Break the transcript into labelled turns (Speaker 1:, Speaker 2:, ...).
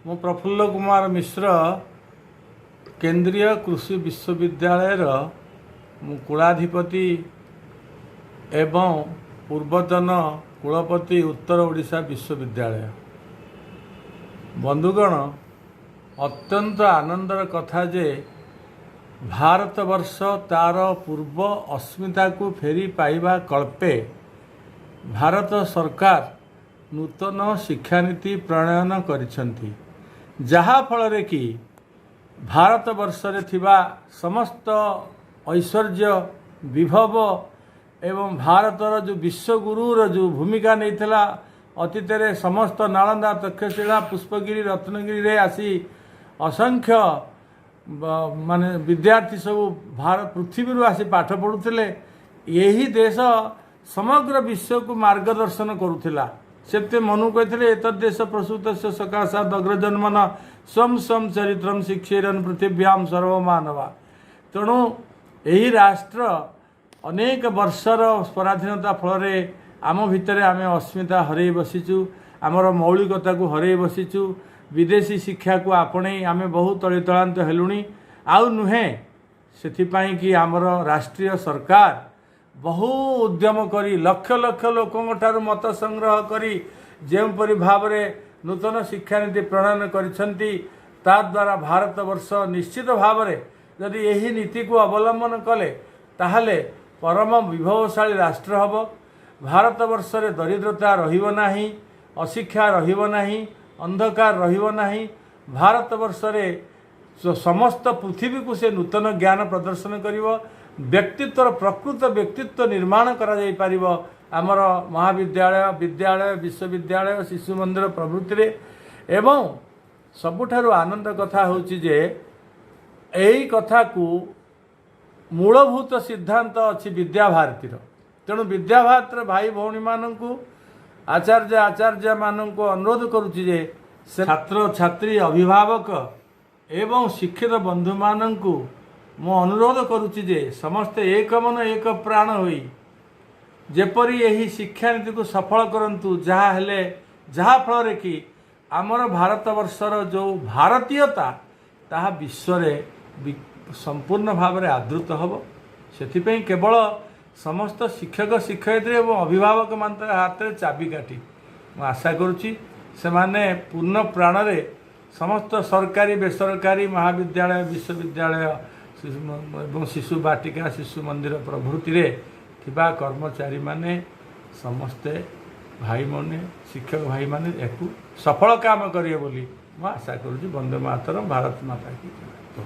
Speaker 1: ମୁଁ ପ୍ରଫୁଲ୍ଲ କୁମାର ମିଶ୍ର, କେନ୍ଦ୍ରୀୟ କୃଷି ବିଶ୍ୱବିଦ୍ୟାଳୟର ମୁଁ କୁଳାଧିପତି ଏବଂ ପୂର୍ବତନ କୁଳପତି, ଉତ୍ତର ଓଡ଼ିଶା ବିଶ୍ୱବିଦ୍ୟାଳୟ। ବନ୍ଧୁଗଣ, ଅତ୍ୟନ୍ତ ଆନନ୍ଦର କଥା ଯେ ଭାରତବର୍ଷ ତାର ପୂର୍ବ ଅସ୍ମିତାକୁ ଫେରି ପାଇବା କଳ୍ପେ ଭାରତ ସରକାର ନୂତନ ଶିକ୍ଷାନୀତି ପ୍ରଣୟନ କରିଛନ୍ତି, ଯାହାଫଳରେ କି ଭାରତବର୍ଷରେ ଥିବା ସମସ୍ତ ଐଶ୍ୱର୍ଯ୍ୟ, ବିଭବ ଏବଂ ଭାରତର ଯେଉଁ ବିଶ୍ୱଗୁରୁର ଯେଉଁ ଭୂମିକା ନେଇଥିଲା ଅତୀତରେ, ସମସ୍ତ ନାଳନ୍ଦା, ତକ୍ଷଶିଳା, ପୁଷ୍ପଗିରି, ରତ୍ନଗିରିରେ ଆସି ଅସଂଖ୍ୟ ମାନେ ବିଦ୍ୟାର୍ଥୀ ସବୁ ଭାରତ ପୃଥିବୀରୁ ଆସି ପାଠ ପଢ଼ୁଥିଲେ। ଏହି ଦେଶ ସମଗ୍ର ବିଶ୍ୱକୁ ମାର୍ଗଦର୍ଶନ କରୁଥିଲା। ସେତେ ମନୁ କହିଥିଲେ, "ଏତଦ୍ଦେଶ ପ୍ରସୂତସ୍ୟ ସକାଶାଦ୍ ଅଗ୍ରଜନ୍ମନଃ ସ୍ୱଂ ସ୍ୱଂ ଚରିତ୍ରଂ ଶିକ୍ଷେରନ୍ ପୃଥିବ୍ୟାಂ ସର୍ବମାନବାଃ।" ତେଣୁ ଏହି ରାଷ୍ଟ୍ର ଅନେକ ବର୍ଷର ପରାଧୀନତା ଫଳରେ ଆମ ଭିତରେ ଆମେ ଅସ୍ମିତା ହରେଇ ବସିଛୁ, ଆମର ମୌଳିକତାକୁ ହରେଇ ବସିଛୁ। ବିଦେଶୀ ଶିକ୍ଷାକୁ ଆପଣେଇ ଆମେ ବହୁ ତଳିତଳାନ୍ତ ହେଲୁଣି। ଆଉ ନୁହେଁ। ସେଥିପାଇଁ କି ଆମର ରାଷ୍ଟ୍ରୀୟ ସରକାର ବହୁ ଉଦ୍ୟମ କରି, ଲକ୍ଷ ଲକ୍ଷ ଲୋକଙ୍କ ଠାରୁ ମତ ସଂଗ୍ରହ କରି ଯେଉଁପରି ଭାବରେ ନୂତନ ଶିକ୍ଷାନୀତି ପ୍ରଣୟନ କରିଛନ୍ତି, ତାଦ୍ୱାରା ଭାରତବର୍ଷ ନିଶ୍ଚିତ ଭାବରେ ଯଦି ଏହି ନୀତିକୁ ଅବଲମ୍ବନ କଲେ, ତାହେଲେ ପରମ ବିଭବଶାଳୀ ରାଷ୍ଟ୍ର ହେବ। ଭାରତବର୍ଷରେ ଦରିଦ୍ରତା ରହିବ ନାହିଁ, ଅଶିକ୍ଷା ରହିବ ନାହିଁ, ଅନ୍ଧକାର ରହିବ ନାହିଁ। ଭାରତବର୍ଷରେ ସମସ୍ତ ପୃଥିବୀକୁ ସେ ନୂତନ ଜ୍ଞାନ ପ୍ରଦର୍ଶନ କରିବ। ବ୍ୟକ୍ତିତ୍ୱର, ପ୍ରକୃତ ବ୍ୟକ୍ତିତ୍ୱ ନିର୍ମାଣ କରାଯାଇପାରିବ ଆମର ମହାବିଦ୍ୟାଳୟ, ବିଦ୍ୟାଳୟ, ବିଶ୍ୱବିଦ୍ୟାଳୟ, ଶିଶୁ ମନ୍ଦିର ପ୍ରଭୃତିରେ। ଏବଂ ସବୁଠାରୁ ଆନନ୍ଦ କଥା ହେଉଛି ଯେ ଏଇ କଥାକୁ ମୂଳଭୂତ ସିଦ୍ଧାନ୍ତ ଅଛି ବିଦ୍ୟାଭାରତୀର। ତେଣୁ ବିଦ୍ୟାଭାରତୀର ଭାଇ ଭଉଣୀମାନଙ୍କୁ, ଆଚାର୍ଯ୍ୟ ଆଚାର୍ଯ୍ୟମାନଙ୍କୁ ଅନୁରୋଧ କରୁଛି ଯେ ସେ ଛାତ୍ରଛାତ୍ରୀ, ଅଭିଭାବକ ଏବଂ ଶିକ୍ଷିତ ବନ୍ଧୁମାନଙ୍କୁ ମୁଁ ଅନୁରୋଧ କରୁଛି ଯେ ସମସ୍ତେ ଏକ ମନ ଏକ ପ୍ରାଣ ହୋଇ ଯେପରି ଏହି ଶିକ୍ଷାନୀତିକୁ ସଫଳ କରନ୍ତୁ, ଯାହା ହେଲେ ଯାହାଫଳରେ କି ଆମର ଭାରତବର୍ଷର ଯେଉଁ ଭାରତୀୟତା, ତାହା ବିଶ୍ୱରେ ସମ୍ପୂର୍ଣ୍ଣ ଭାବରେ ଆଦୃତ ହେବ। ସେଥିପାଇଁ କେବଳ ସମସ୍ତ ଶିକ୍ଷକ ଶିକ୍ଷୟିତ୍ରୀ ଏବଂ ଅଭିଭାବକମାନଙ୍କ ହାତରେ ଚାବିକାଠି। ମୁଁ ଆଶା କରୁଛି ସେମାନେ ପୂର୍ଣ୍ଣ ପ୍ରାଣରେ ସମସ୍ତ ସରକାରୀ, ବେସରକାରୀ ମହାବିଦ୍ୟାଳୟ, ବିଶ୍ୱବିଦ୍ୟାଳୟ ଏବଂ ଶିଶୁ ବାଟିକା, ଶିଶୁ ମନ୍ଦିର ପ୍ରଭୃତିରେ ଥିବା କର୍ମଚାରୀମାନେ, ସମସ୍ତେ ଭାଇମାନେ, ଶିକ୍ଷକ ଭାଇମାନେ ଏହାକୁ ସଫଳ କାମ କରିବେ ବୋଲି ମୁଁ ଆଶା କରୁଛି। ବନ୍ଦେ ମାତରମ୍, ଭାରତ ମାତା କି ଜୟ।